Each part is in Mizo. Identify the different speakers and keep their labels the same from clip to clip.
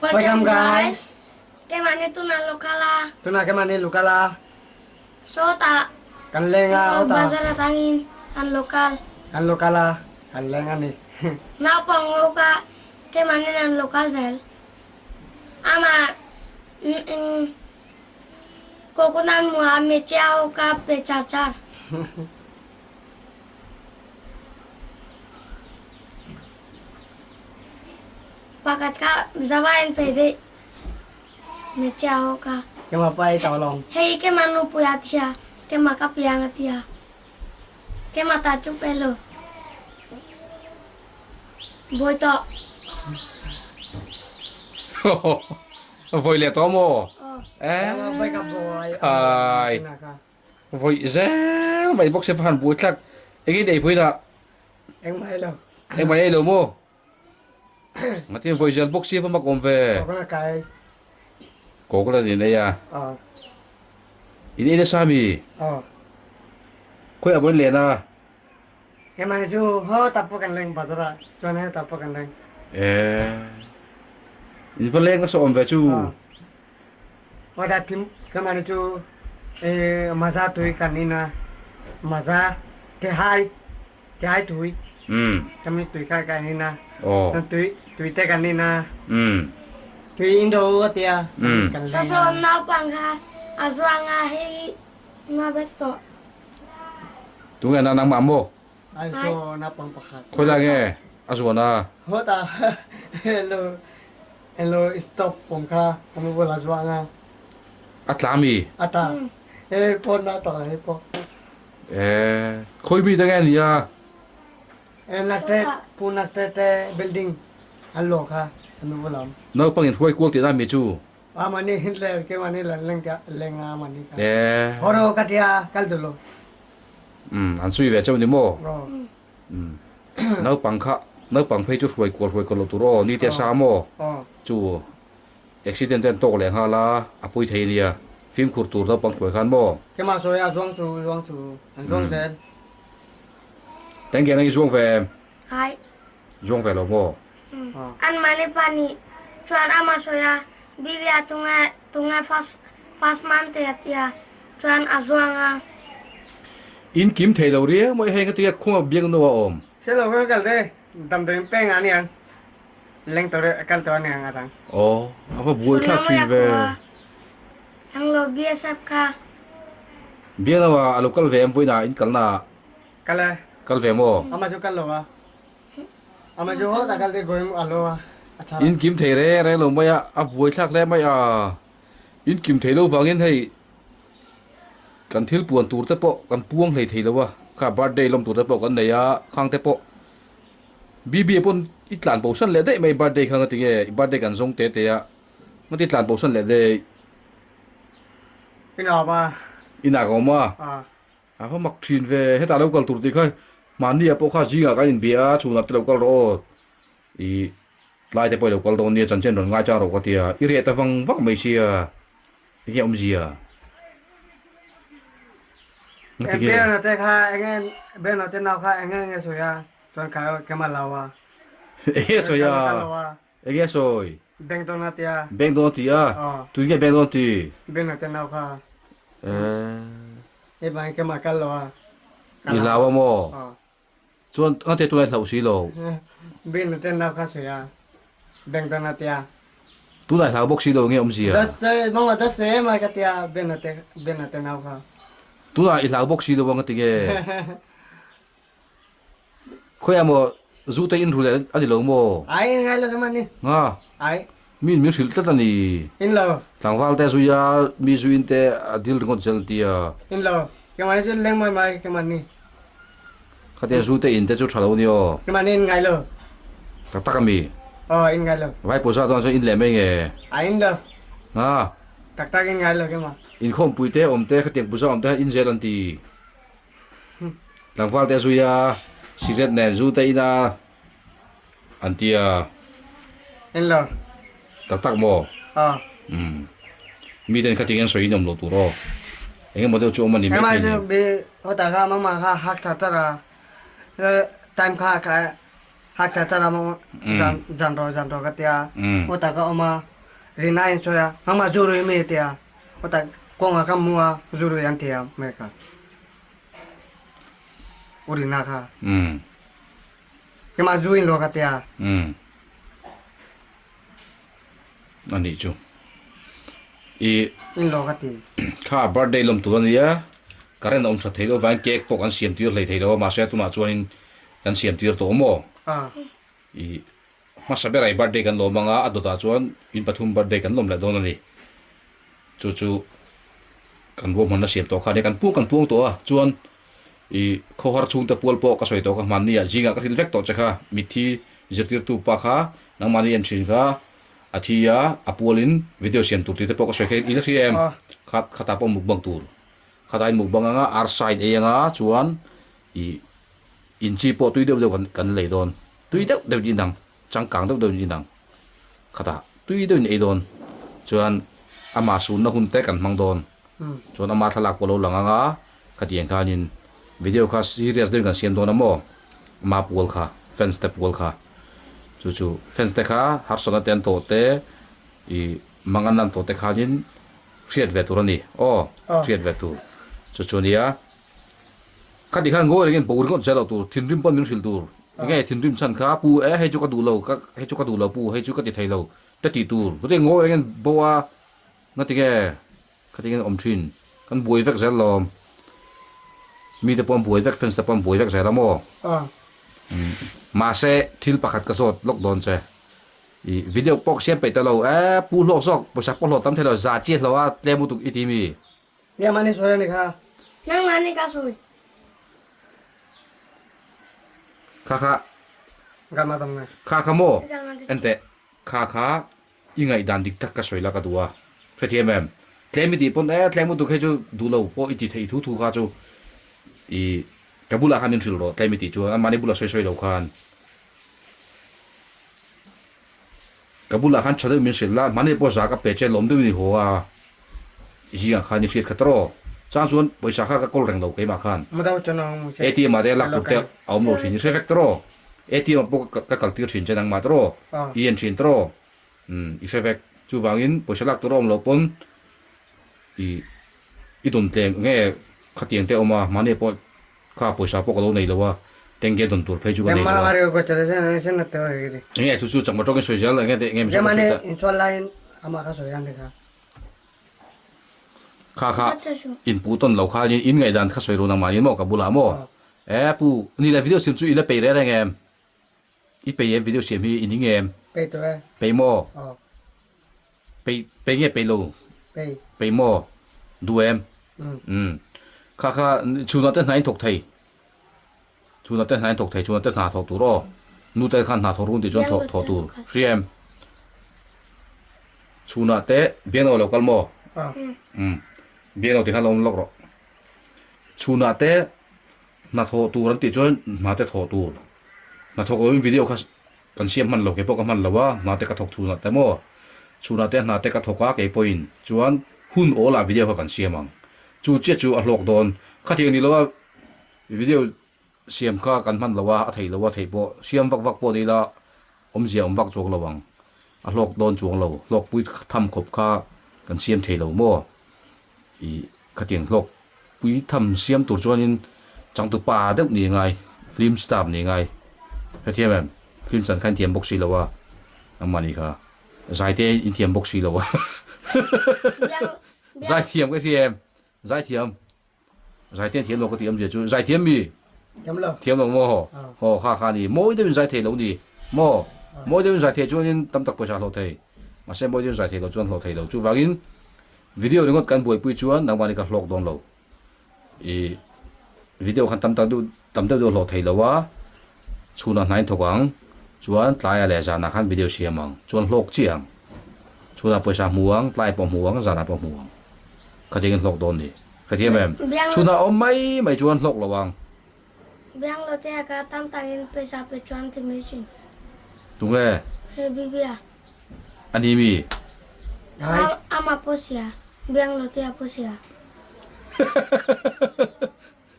Speaker 1: Welcome guys.
Speaker 2: Keimahni tunah local a.
Speaker 1: Tunah keimahni local a.
Speaker 2: Sawtah.
Speaker 1: Kan leng a hawtah.
Speaker 2: Bazar atangin kan local.
Speaker 1: Kan local a kan leng a ni.
Speaker 2: Naupang ho kha keimahni an local zel. Amah coconut hmuh ah hmeichhia ho kha pe char char. Pakhat kha zava in phei daih hmeichhia ho kha.
Speaker 1: Keimah pa i tau lawng.
Speaker 2: Hei keimah nupui a tia, keimah ka piang a tia. Keimah ta chu pe lo. Bawi tawh.
Speaker 3: Vawi leh tawh maw? Khai. Vawi zel mai bawk se han buai tlat. Engin ei pui dah?
Speaker 1: Engmah ei lo.
Speaker 3: Engmah ei lo maw? Ngatin vawi zel bawk si mak awm ve.
Speaker 1: Kokla kai.
Speaker 3: Kokla in ei a. In ei nasa mi? Khawi ah pawh in len a?
Speaker 1: Keimah chu haw tak pawh kan leng bazar ah chuan he tak pawh kan leng.
Speaker 3: Eh. In va leng nasa awm ve chu.
Speaker 1: Haw dah thim keimah chu eh maza tui kan in a maza tehai tehai tui. Kami tui kha kan in a. Tui tui te kan in a. Tui in ro a tia kan leng a.
Speaker 2: Saw naupang kha a zuang a hei ma vek tawh.
Speaker 3: Tunge na nangmah maw?
Speaker 1: Ai so na pang pakhat.
Speaker 3: Khawi lai nge a zuan a?
Speaker 1: Hawt a hello hello stop pawm kha ka mu bula zuang a.
Speaker 3: A tla mi?
Speaker 1: A tla. Hei pawh na tawh hei pawh.
Speaker 3: Eh khawi mi te nge ni a?
Speaker 1: Eh nakte pu nakte te building an luah kha ka mu bula awm.
Speaker 3: Naupang in hruai kual tih na mi chu?
Speaker 1: A mani Hitler ke mani lan leng ka leng a mani ka.
Speaker 3: Eh.
Speaker 1: Horo ka tia kal du lo.
Speaker 3: Um an sui ve cheu ni maw? Um naupang kha naupang phei chu hruai kual hruai kual lo tur aw ni te sa maw? Chu accident te an tawk leh nghal a a pui thei ania fimkhur tur naupang hruai khan maw?
Speaker 1: Kema sawi a zuang chu zuang chu an zuang zel.
Speaker 3: Teng hian i zuang ve em?
Speaker 2: Hai.
Speaker 3: Zuang ve lo maw?
Speaker 2: An mani pani chuan ama sawi a, Bibia chunga tunge first first man te a ti a, chuan a zuang a.
Speaker 3: In kim thei lo riau mai hei ngatinge khunga biang no a awm.
Speaker 1: Che lo ka kal te damdawiin peng a niang leng tawh reuh kal tawh a niang a dang.
Speaker 3: Aw a va buai thlak thin ve.
Speaker 2: Ang lo BSF kha.
Speaker 3: Biang no a lo kal ve em vawiinah in kalna ah.
Speaker 1: Kal e.
Speaker 3: Kal ve maw?
Speaker 1: Amah chu kal lo a. Amah chu haw tak kal te going a lo a. A tha.
Speaker 3: In kim thei reng reng lo mai a, a buai thlak hle mai a. In kim thei lo vangin hei kan thil puan tur te pawh kan puang hlei thei lo a, kha birthday lawm tur te pawh kan nei a, khang te pawh BB pawn i tlan bo san leh daih mai birthday kha nga tinge i birthday kan zawng te te a, nga ti tlan bo san leh daih.
Speaker 1: In a awm a.
Speaker 3: In a ka awm a. A va mak thin ve, hetah lo kal tur tih kha mahni ah pawh kha zingah kan inbia a, chhunah te lo kal rawh aw, ih tlai te pawh i lo kal dawn nia chanchin rawn ngai chang rawh ka ti a, i reh ta vang vak mai sia, enge awmzia? Ngati nge?
Speaker 1: Bena te kha enge Bena te nau kha enge enge sawi a, chuan kha kema lau a.
Speaker 3: Enge sawi a? Enge sawi?
Speaker 1: Bank dawn a tia.
Speaker 3: Bank dawn a ti a?
Speaker 1: Aw.
Speaker 3: Tui nge bank dawn a ti?
Speaker 1: Bank a te nau kha.
Speaker 3: Eh.
Speaker 1: Hei bang ke mah kal lo a.
Speaker 3: I hlau a maw?
Speaker 1: Aw.
Speaker 3: Chuan a te tunah i hlauh si lo.
Speaker 1: Bank a te nau kha sawi a. Bank dawn a tia.
Speaker 3: Tunah i hlau bawk si lo nge awmzia?
Speaker 1: Dat sawi mama dat sawi em ai ka tia bank a te bank a te nau kha.
Speaker 3: Tunah i hlau bawk si lo a nga ti nge? Khawiah maw zu te in rulh a ni lo maw?
Speaker 1: Ai ngai lo chuan ni.
Speaker 3: Nga.
Speaker 1: Ai.
Speaker 3: Mi in min hrilh tlat a ni.
Speaker 1: In lo.
Speaker 3: Tlangval te zui a, mi zui in te a dil ringawt zel ti a.
Speaker 1: In lo. Keimah ni chu leng mai mai keimah ni.
Speaker 3: Khatia zu te in te chu tha lo ni aw.
Speaker 1: Keimah ni in ngai lo.
Speaker 3: Tak tak a mi?
Speaker 1: Aw in ngai lo.
Speaker 3: Vai pawisa chuan chuan in leh mai nge?
Speaker 1: Ai in lo.
Speaker 3: Nga.
Speaker 1: Tak tak in ngai lo keimah.
Speaker 3: Inkhawmpui te awm te khatiang puja awm te kha in zel an ti. Tlangval te a zui a, cigarette nen zu te in a an ti a.
Speaker 1: En lo.
Speaker 3: Tak tak maw?
Speaker 1: Aw.
Speaker 3: Umm. Mi ten khatin an sawi in awm lo tur aw. Eng emaw deuh chu awm a ni mai thei ni.
Speaker 1: Emaw chu bi hawtah kha mama kha hak thar thar a, time kha kha. Ha cha cha lam zan zan ro zan ro ka tia o ta ka awm a rina in sawi a nangmah zu rui mi tia o ta kawngah ka mu a zu rui an ti a mai ka u rina kha keimah zu in lo ka tia.
Speaker 3: A nih chu i
Speaker 1: in lo ka ti.
Speaker 3: Kha birthday lawm tur a nia current a awm tha thei lo vangin cake pawh kan siam tir hlei thei lo a mahse tunah chuanin kan siam tir tawh maw i hmasa ber ah i birthday kan lawm anga a dawtah chuan in pathum birthday kan lawm leh dawn a ni chu chu kan ruahmanna siam tawh kha a nia kan puang kan puang tawh a chuan i khawhar chhungte pual pawh ka sawi tawh kha hmanni ah zingah ka hrilh vek tawh che kha mitthi zirtirtu pa kha nangmahni en thin kha a thi a a pualin video siam tur tih te pawh ka sawi kha i la hria em kha khatah pawh mukbang tur khatah in mukbang anga arsa in ei anga chuan i in chi pawh tui deuh deuh kan kan lei dawn tui deuh deuh in ang changkang deuh deuh in ang khatah tui deuh in ei dawn chuan amah sunna hun te kan hmang dawn chuan ama thlalak pawh a lo lang anga khatiang khanin video kha serious deuhin kan siam dawn a maw ama pual kha fans te pual kha chu chu fans te kha harsatna te an tawh te ih mangan an tawh te khanin hriat ve tur a ni aw hriat ve tur chu chu a nia. Khati khan ngawi rengin bo ringawt zel loh tur, thinrim pawn min hrilh tur. Enge thinrim chhan kha, pu e hei chu ka duh lo, ka hei chu ka duh lo pu, hei chu ka ti thei lo te tih tur. Chuti ngawi rengin bo a, ngati nge khati nge awm thin, kan buai vek zel lawm. Mite pawh an buai vek, fans te pawh an buai vek zel a maw? Mahse thil pakhat ka zawt lawk dawn che, i video pawh ka siam peih ta lo, e pu hlawk zawk, pawisa pawh hlawh tam thei lo, za chiah hlawh a tlem lutuk i ti mi?
Speaker 1: Nangmah nih sawi a ni kha.
Speaker 2: Nangmah nih ka sawi.
Speaker 3: Kha kha.
Speaker 1: Gama dam ngai.
Speaker 3: Kha kha maw? Enteh, kha kha i ngaihdan dik tak ka sawi la ka duh a. Hrethiam em? Tlem i tih pawn e, tlem lutuk hei chu duh lo pawh i ti thei thu thu kha chu i ka bulah khan min hrilh rawh tlem i tih chuan anmahni bulah sawi sawi lo khan. Ka bulah khan tha deuh min hrilh la, hmani pawh za ka pe che lawm deuhin i haw a, i zingah khan i hriat khat rawh. Chang chuan pawisa kha ka kawl reng lo keimah khan. ATM ah te lak tur te a awm lo thin, i hre vek tawh. ATM ah pawh ka kal tir thin che nangmah tawh, i en thin tawh. Umm i hre vek. Chuvangin pawisa lak tur a awm loh pawn i i dawn tlem nge khatiang te a awm a, hmani pawh Kha pawisa pawh ka lo nei lo a, tenge dawn tur phei chu ka nei lo a. Enge chu chu chakma tawkin sawi zel enge enge mizo ka sawi ta. Kha kha in pu tawn lo kha in ngaihdan kha sawi ru nangmah ni maw ka bulah maw. E pu ni le video siam chu i la pei reng reng em? I pei em video siam hi i ning em?
Speaker 1: Pei tawh e.
Speaker 3: Pei maw? Pei pei nge pei lo?
Speaker 1: Pei.
Speaker 3: Pei maw? Duh em? Umm. Kha kha chhunah te hna in thawk thei. Chhunah te hna in thawk thei, chhunah te hna thawk tur aw. Nu te khan hna thawk run tih chuan thawh thawh tur. Hria em? Chhunah te biangno lo kal maw? Umm. Biangno tih khan lo awm lawk rawh. Chhunah te hna thawh tur an tih chuan hna te thawh tur. Hna thawk loin video kha Kan siam hman lo, kei pawh ka hman lo a, hna te ka thawk chhunah te maw? Chhunah te hna te ka thawk a, kei pawhin chuan hun awl ah video kha kan siam ang. Chu chiah chu a hlawk dawn. Khatiang ni lo a video siam kha kan hman lo a, a thei lo a, thei pawh siam vak vak pawh ni ila awmzia awm vak chuang lo ang. A hlawk dawn chuang lo, hlawkpui tham khawp kha kan siam thei lo maw? Ih khatiang hlawkpui tham siam tur chuanin changtupa deuh ni ngai, film star ni ngai. Hrethiam em? Film chan kha in thiam bawk si lo a, nangmahni kha zai te in thiam bawk si lo a. Zai thiam ka hria em? Zai thiam. Zai te thiam lo ka ti awmzia chu zai thiam mi?
Speaker 1: Thiam lo.
Speaker 3: Thiam lo maw? Haw kha kha ni. Mawi deuhin zai thei lo ni. Maw? Mawi deuhin zai thei chuanin tam tak pawisa hlawh thei. Mahse mawi deuhin zai thei lo chuan hlawh thei lo. Chuvangin video ringawt kan buaipui chuan nangmahni ka hlawk dawn lo. I video khan tam tak deuh tam deuh deuh hlawh thei lo a, chhunah hnain thawk ang, chuan tlaiah leh zanah khan video siam ang, chuan hlawk chiah ang. Chhunah pawisa hmu ang, tlai pawh hmu ang, zanah pawh hmu ang. Khatiang in hlawk dawn ni. Hrethiam em? Chhunah awm mai mai chuan hlawk lo ang.
Speaker 2: Bianglo te a ka tam takin pawisa pe chuan ti mai thin.
Speaker 3: Tunge?
Speaker 2: He Bibia.
Speaker 3: A ni mi?
Speaker 2: Ama pawh sia, Bianglo te a pawh sia.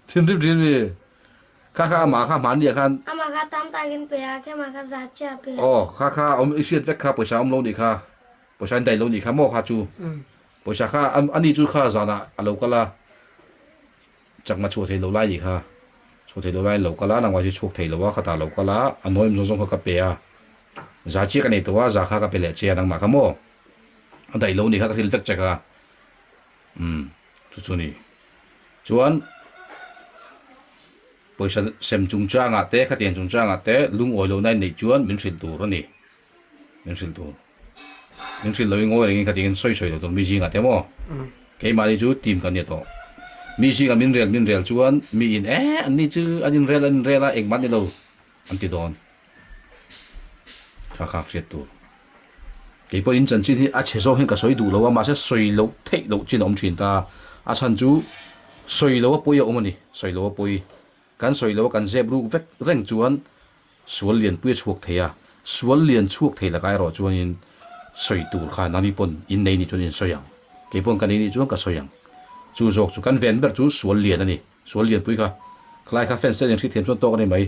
Speaker 3: Thinrim thin mi? Kha kha amah kha hmanni ah khan.
Speaker 2: Amah kha tam takin pe a, keimah kha za chiah pe a.
Speaker 3: Aw, kha kha awm i hriat vek kha pawisa awm lo nih kha. Pawisa in daih lo nih kha maw kha chu. Pawisa kha ani chu kha zanah a lo kal a, chakma chhuah thei lo lai nih kha. Chhuah thei lo lai in lo kal a, nangmah chu chhuak thei lo a, khatah a lo kal a, a nawi zawng zawng kha ka pe a. Za chiah ka nei tawh a, za kha ka pe leh che a nangmah kha maw. A daih lo nih kha ka hrilh vek che kha. Umm chu chu ni. Chuan pawisa sem chungchangah te khatiang chungchangah te lungawi lohna in neih chuan min hrilh tur a ni. Min hrilh tur. Min hrilh loin ngawi rengin khatiangin sawi sawi lo tur mi zingah te maw. Keimahni chu team kan nia tawh. Mi zingah min rel min rel chuan mi in eh an ni chu an inrel an inrel a engmah ni lo an ti dawn. Kha kha hriat tur. Kei pawh in chanchin hi a chhe zawk hian ka sawi duh lo a, mahse sawi loh theih loh chin a awm thin ta. A chhan chu sawi loh a pawi a awm a ni, sawi loh a pawi. Kan sawi loh a kan zep ruk vek reng chuan sual lian pui a chhuak thei a, sual lian chhuak thei lakah erawh chuanin sawi tur kha nami pawn in nei nih chuan in sawi ang. Kei pawn ka nei nih chuan ka sawi ang. Chu zawk chu kan ven ber chu sual lian a ni. Sual lianpui kha khalai kha fans te an inhriat thiam chuan tawk a ni mai.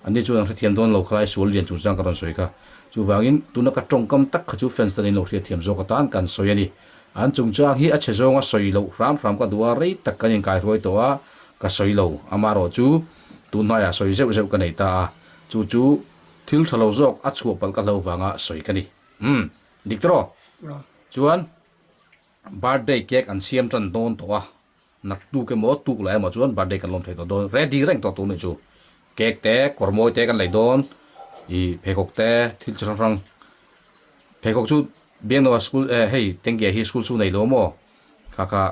Speaker 3: Anni chuan an hrethiam dawn lo khalai sual lian chungchang ka rawn sawi kha. Chuvangin tuna ka tawngkam tak kha chu fans ten in lo hriat thiam zawk atan kan sawi a ni. An chungchang hi a chhe zawnga sawi loh hram hram ka duh a, rei tak kan inkaihruai tawh a, ka sawi lo. Amaherawh chu tun hnaiah sawi zeuh zeuh ka nei ta a, chu chu thil tha lo zawk a chhuah palh ka hlo vanga sawi ka ni. Umm. Dik tawh? Chuan birthday cake an siam tan dawn tawh a. Naktuk emaw tuk lah emaw chuan birthday kan lawm thei tawh dawn ready reng tawh tur nih chu cake te kawr mawi te kan lei dawn ih pheikhawk te thil chi hrang hrang pheikhawk chu biangnoa school eh hei tengge hi school chu nei lo maw kha kha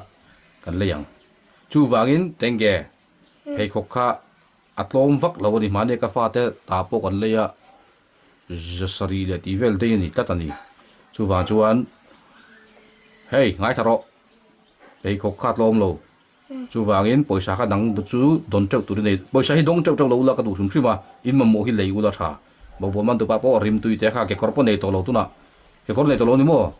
Speaker 3: kan lei ang chuvangin tengge pheikhawk kha a tlawm vak lo a ni mahni ka fate ta pawh kan lei a zasarih leh tih vel daih a ni tlat a ni chuvang chuan hei ngaithla rawh. Pheikhawk kha tlawm lo. Chuvangin pawisa kha dang chu dawn teuh tur i nei. Pawisa hi dawng teuh teuh lo ula ka duh hrim hrim a, in mamawh hi lei ula tha. Bawkbawn man tupa pawh rim tui te kha kekawr pawh nei tawh lo tunah. Kekawr nei tawh lo ni maw?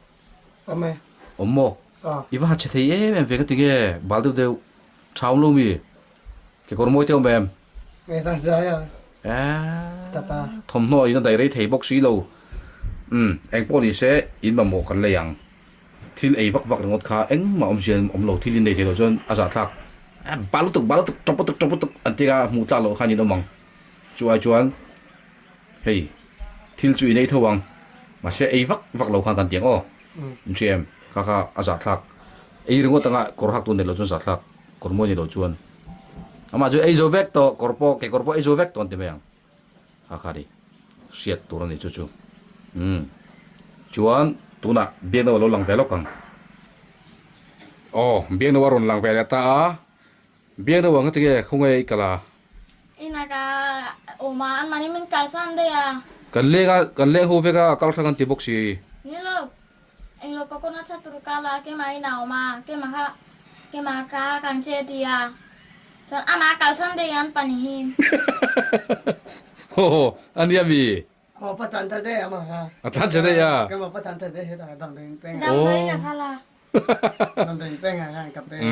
Speaker 1: Awm e.
Speaker 3: Awm maw?
Speaker 1: Aw.
Speaker 3: I va ha chhe thei em em ve ka ti nge bal deuh deuh. Tha awm lo mi? Kekawr mawi te awm em?
Speaker 1: Nge ta zai a.
Speaker 3: Eee.
Speaker 1: Tata.
Speaker 3: Thawmhnaw in a daih rei thei bawk si lo. Umm engpawh ni se in mamawh kan lei ang. Thil ei vak vak ringawt kha engmah awmzia awm lo, thil in nei thei lo chuan a zahthlak bal lutuk bal lutuk tawp lutuk tawp lutuk an tia hmuh tlak loh khan in awm ang. Chu ai chuan hei thil chu in ei tho ang mahse ei vak vak lo khan kan ti ang aw in hria em kha kha a zahthlak ei ringawt anga kawr hak tur nei lo chuan zahthlak kawr mawi nei lo chuan amah chu ei zo vek tawh kawr pawh kekawr pawh ei zo vek tawh an ti mai ang. Kha kha ni hriat tur a ni chu chu umm chuan tunah biakna a lo lang ve lawk ang aw biakna a rawn lang ve leh ta a biakna ang heti nge khawnge i kal a.
Speaker 2: Ina ka awm a an mahni min kalsan daih a.
Speaker 3: Kan leng a kan leng ho vek a kal hrang an ti bawk si.
Speaker 2: Ni lo englo coconut tha tur kal a keimah in a awm a keimah kha keimah ka kan che ti a chuan amah kalsan daih an panihin.
Speaker 3: Haw haw a nia mi.
Speaker 1: Aw patan ta daih amah kha.
Speaker 3: A tan che daih a.
Speaker 1: Keimah patan ta daih hetah damdawiin peng a.
Speaker 2: Damdawiin a kal a.
Speaker 1: Damdawiin peng ah khan ka peng.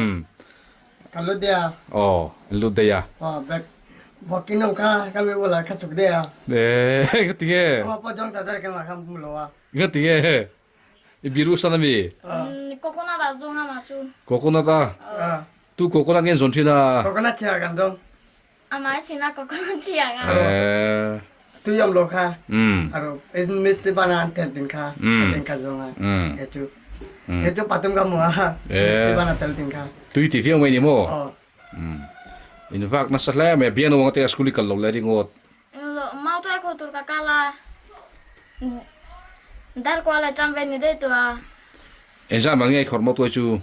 Speaker 1: Ka lut daih a.
Speaker 3: Aw an lut daih a.
Speaker 1: Aw bag bawkin awm kha ka mi bulah kha chuk daih a.
Speaker 3: Eee ka ti nge.
Speaker 1: Amah pawh zawng ta daih keimah kha hmu lo a.
Speaker 3: Nga ti nge i biru san ami?
Speaker 2: Coconut ah zawng ama chu.
Speaker 3: Coconut a? Tu coconut nge an zawn thin a?
Speaker 1: Coconut chhia kan zawng.
Speaker 2: Amah i thin a coconut chhia ka.
Speaker 1: Tui awm lo kha. Aro mit ti bana an tel tin kha. Tin kha zawng a. He chu. He chu patum ka mu a. Ti bana tel tin kha.
Speaker 3: Tui ti viau mai ni maw? In vak nasa hle mai bian awng te school i kal lo le ringawt.
Speaker 2: Mau tuai kho tur ka kal a. Dar kual a cham ve ni dei tu a.
Speaker 3: Engzah mah nge i khawrh mau tuai chu?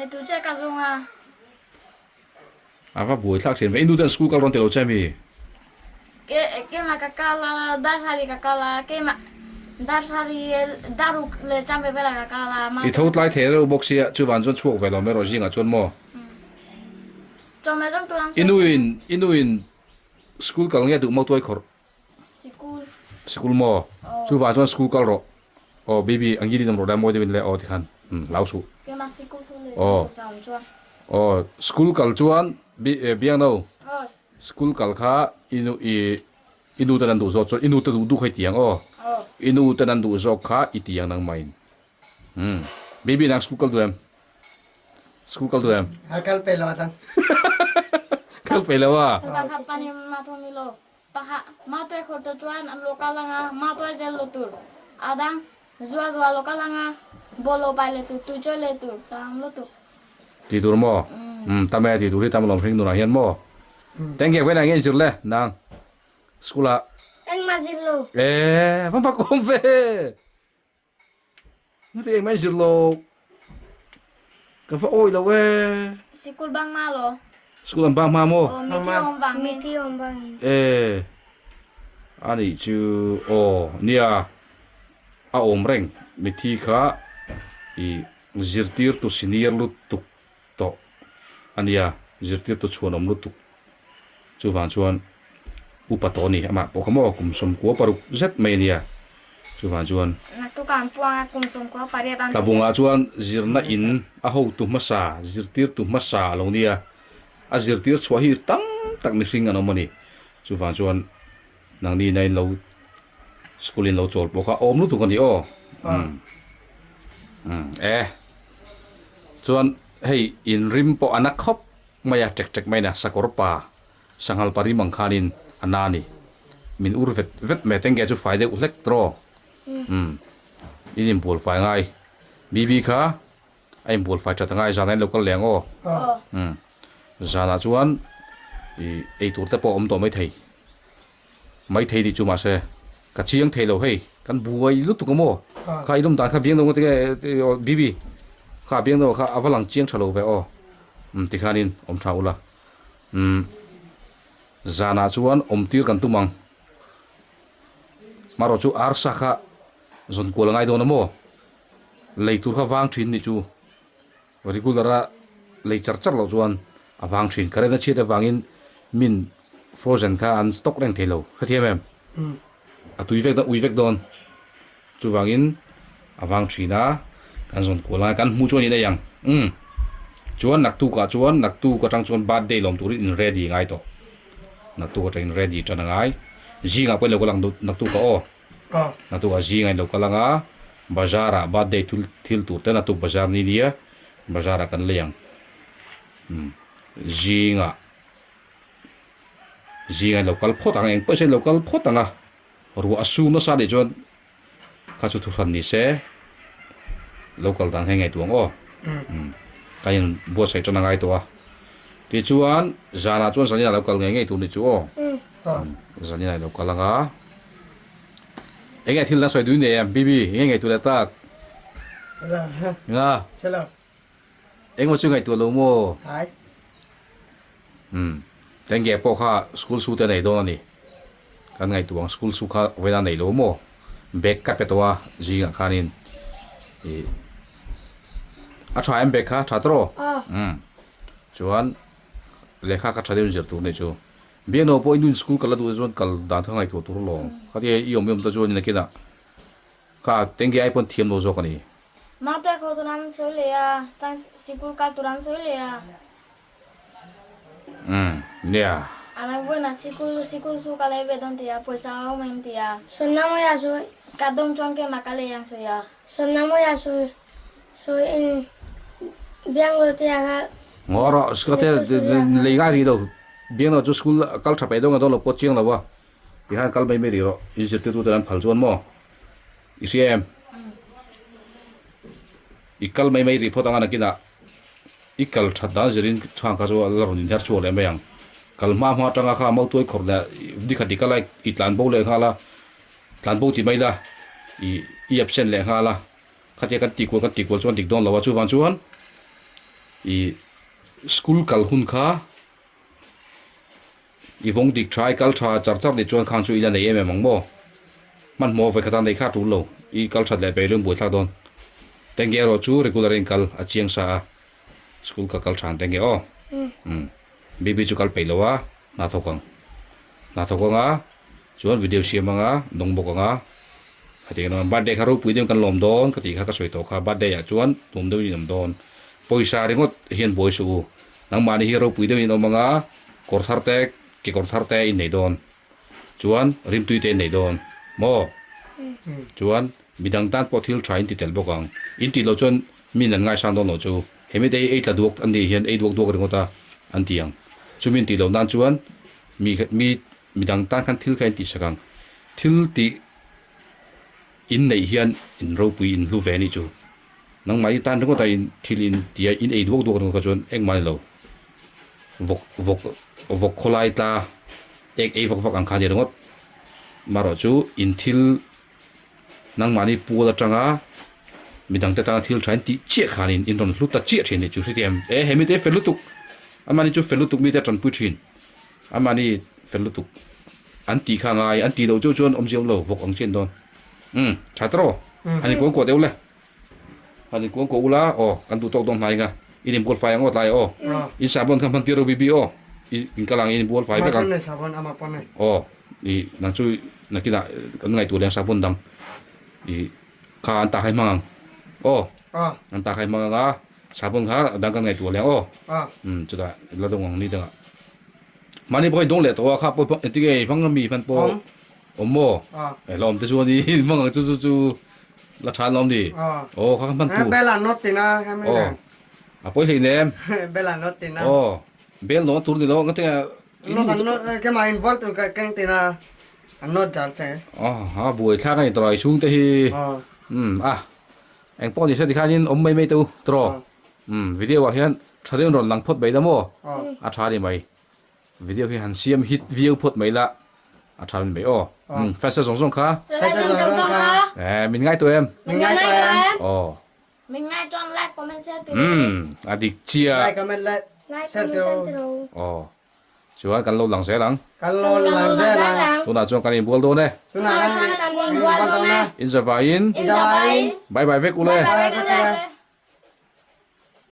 Speaker 2: E tu che ka zung a.
Speaker 3: A va buai thlak thin ve. I nu ten school kal rawn ti lo che mi?
Speaker 2: Ke keimah ka kal a, dar sari ka kal a, keimah dar sari daruk le cham ve velah ka kal a.
Speaker 3: I tho tlai thei reuh bawk sia, chuvan chuan chhuak ve lo mai rawh zingah chuan maw?
Speaker 2: Chawhmeh zawng tur an
Speaker 3: I nuin i nuin school kal nge duh mau tuai khawrh?
Speaker 2: Sikul.
Speaker 3: Sikul maw? Chuvang chuan school kal rawh. Aw baby ang gilin awm rawh le mawi deuhin le aw tikhan hlau suh.
Speaker 2: Keimah sikul thu leh
Speaker 3: Aw.
Speaker 2: sa awm chuan.
Speaker 3: Aw school kal chuan biangno.
Speaker 2: Aw.
Speaker 3: School kal kha i nu i i nu ten an duh zawk chuan i nu te duh duh kha i ti ang aw. I nu ten an duh zawk kha i ti ang nangmah in. Umm baby nang school kal duh em? School kal duh em?
Speaker 1: A kal peih lo atan.
Speaker 3: Kal peih lo a.
Speaker 2: Pakhat pani ma thawm ilo. Pakhat ma tuai khawr te chuan an lo kal anga ma tuai zel lo tur. Adang zua zua lo kal anga ball lo pai leh tur tui chawi leh tur tam lutuk.
Speaker 3: Tih tur maw? Umm tam e tih tur hi tam alawm hring nunah hian maw? Teng ke vena nge in zir le nang school ah.
Speaker 2: Engmah zir lo.
Speaker 3: Eee va mak awm ve. Nute engmah in zir lo. Ka va awi lo e.
Speaker 2: Sikul bang ma lo.
Speaker 3: School an bang hma maw?
Speaker 2: Aw mithi awm vangin. Mithi awm vangin.
Speaker 3: Eee anih chu aw nia a awm reng mithi kha ih Zirtirtu senior lutuk tawh a nia, zirtirtu chhuanawm lutuk chuvang chuan upa tawh a ni, amah pawh kha maw kum sawmkua paruk zet mai a nia, chuvang chuan Tlabungah chuan zirna in a hotu hmasa, zirtirtu hmasa a lo nia, a zirtir chhuah hi tam tak mihring an awm a ni, chuvang chuan nangni ina in lo School in lo chawl pawh kha awm lutuk a ni aw. Umm umm e chuan hei in rim pawh a na khawp mai a ṭek ṭek mai na sakawr pa sanghal pa rim ang khanin a na a ni. Min ur vet vet mai a tengge chu fai deuh hlek tawh umm in inbual fai ngai Bibi kha a inbual fai ṭhat angai zanah in lo kal leh ang aw umm zanah chuan ih eitur te pawh a awm tawh maithei. Maithei tih chu mahse ka chiang thei lo hei kan buai lutuk a maw kha i lum dan kha biang deuh nge bibi kha biang deuh kha a va lang chiang tha lo ve aw um tikhanin awm tha ula um zanah chuan awm tir kan tum ang marawh chu arsa kha zawn kual a ngai dawn a maw lei tur kha vang thin nih chu. Regular a lei char char loh chuan a vang thin. Current a chhiat avangin min frozen kha an stock reng thei lo. Hrethiam em? A tui vek dawn, ui vek dawn. Chuvangin a vang thin a, kan zawn kual ang a, kan hmuh chuan in ei ang. Umm. Chuan naktukah chuan naktuk atang chuan birthday lawm turin in ready ngai tawh. Naktuk atangin ready tan a ngai. Zingah pawh in lo kal ang naktukah aw. Naktuk ah zing a in lo kal ang a, bazar ah birthday thil thil tur te naktuk bazar ni nia, bazar ah kan lei ang. Umm zing ah zing a in lo kal phawt ang, eng pawh sawn in lo kal phawt ang a, ruah a sum nasa anih chuan kha chu thuhran ni se, lo kal dan kha i ngaihtuah ang aw. Umm ka in buatsaih tan a ngai tawh a, tichuan zanah chuan zanin ah lo kal ngei ngei tur ni chu aw. Umm zanin ah in lo kal ang a. Enge thil la sawi dui nei em Bibi enge ngaihtuah leh tak nga engemaw chu ngaihtuah lo maw umm tenge pawh kha school su te a nei dawn a ni kan ngaihtuah ang school su kha vawiin a nei lo maw bag ka pe tawh a zingah khanin ih a tha em bag kha tha tawh umm chuan lehkha ka tha deuh in zir tur anih chu. Biakno pawh i nun school kal a duh te chuan kal dan kha ngaihtuah tur alawm. Khatia i awm i awm te chuan nakinah kha tengge ai pawn thiam lo zawk a ni.
Speaker 2: Mate khaw tur an sawi leh a, chuan sikul kal tur an sawi leh a.
Speaker 3: Umm, nia.
Speaker 2: Amah vawiinah sikul sikul chu ka lei ve dawn ti a, pawisa a awm em ti a. Sawmna mawi a sawi. Ka dawm chuan keimah ka lei ang sawi a. Sawmna mawi a sawi. Sawi in bianglo te a kha.
Speaker 3: Ngaw rawh, khatia lei ngai rih lo. Biangno chu school a kal tha peih dawn a dawn lo pawh chiang lo a, tihian kal mai mai rih rawh, in zirtirtu ten an phal chuan maw? I hria em? I kal mai mai rih phawt anga nakinah i kal that dan zirin chhang kha chu a la rawn inher chhuak leh mai ang. Kal hma hma atanga kha mautuai khawrh leh nikhat i kal a i tlan bo leh nghal a, tlan bo ti mai la i i absent leh nghal a, khatia kan tihkual kan tihkual chuan dik dawn lo a, chuvang chuan i school kal hun kha I vawng dik tha, i kal tha char char nih chuan khang chu i la nei em em ang maw? Hmanhmawh vawikhat a neih kha a tul lo, i kal that leh peih lung buaithlak dawn. Tenge erawh chu regular in kal a chiang sa a, school ka kal tha ang tenge aw. Umm, Bibi chu kal peih lo a, hna thawk ang. Hna thawk ang a, chuan video siam ang a, dawng bawk ang a, khatiang in awm ang. Birthday kha ropui deuhin kan lawm dawn ka tih kha ka sawi tawh kha, birthday ah chuan tum deuhin in awm dawn. Pawisa ringawt hian buai suh u, Nangmahni hi ropui deuhin awm anga kawr thar te kekawr thar te in nei dawn. Chuan rimtui te in nei dawn maw? Chuan midang tan pawh thil tha in ti tel bawk ang. In tih loh chuan min an ngaisang dawn lo chu. Hemi te hi ei tla duak an nih hian ei duak duak ringawt a an ti ang. Chumi in tih loh nan chuan mi mi midang tan khan thil kha in tihsak ang. Thil tih in neih hian in ropui in hlu ve a nih chu. Nangmah i tan ringawt a in thil in tia in ei duak duak ringawt kha chuan engmah a ni lo. Vawk vawk vawk khawlai tla ek ei vak vak ang kha a ni ringawt. Marawh chu in thil nangmahni pual atanga midangte tana thil tha in tih chiah khanin in rawn hlu ta chiah thin a nih chu hrethiam e he mite fel lutuk amahni chu fel lutuk mite a tanpui thin amahni fel lutuk an tih kha ngai an tih loh chu chuan awmzia awm lo vawk ang chian dawn umm tha tawh a ni kuang kuah deuh le a ni kuang kuah ula aw kan duh tawk dawn hnai nga in inbual fai ang aw tlai aw in sabon kha hman tir ro bibi aw in kal ang in inbual fai vek ang aw i nang chu nakinah kan ngaihtuah leh ang sabon dang i kha an tak hai hmang ang aw an tak hai hmang ang a sabon kha a dang kan ngaihtuah leh ang aw umm chutah la dawng ang ni dangah mahni pawh in dawng leh tawh a kha pawh engtin nge i hmang ami hman pawh awm maw eh la awm te chuan i hmang ang chu chu chu la tha an awm ni aw kha kha hman tur aw a pawi hlei nem aw bel nawh tur ni lo ang ka ti a Aw a buai thlak a ni tawh chhung te hi umm a eng pawh ni se tikhanin awm mai mai teh u tawh umm video ah hian tha deuhin rawn lang phawt mai la maw a tha a ni mai video hi han siam hit viau phawt mai la a tha a ni mai aw umm fans te zawng zawng kha eh min ngai tawh em aw umm a dik chiah aw. Chuan kan lo lang zel ang.
Speaker 1: Kan lo lang zel ang.
Speaker 3: Tunah chuan kan inbual dawn e.
Speaker 1: Tunah chuan kan inbual dawn e.
Speaker 3: In zavaiin.
Speaker 2: In zavaiin.
Speaker 3: Bye bye vek ule.
Speaker 2: Bye bye vek ule.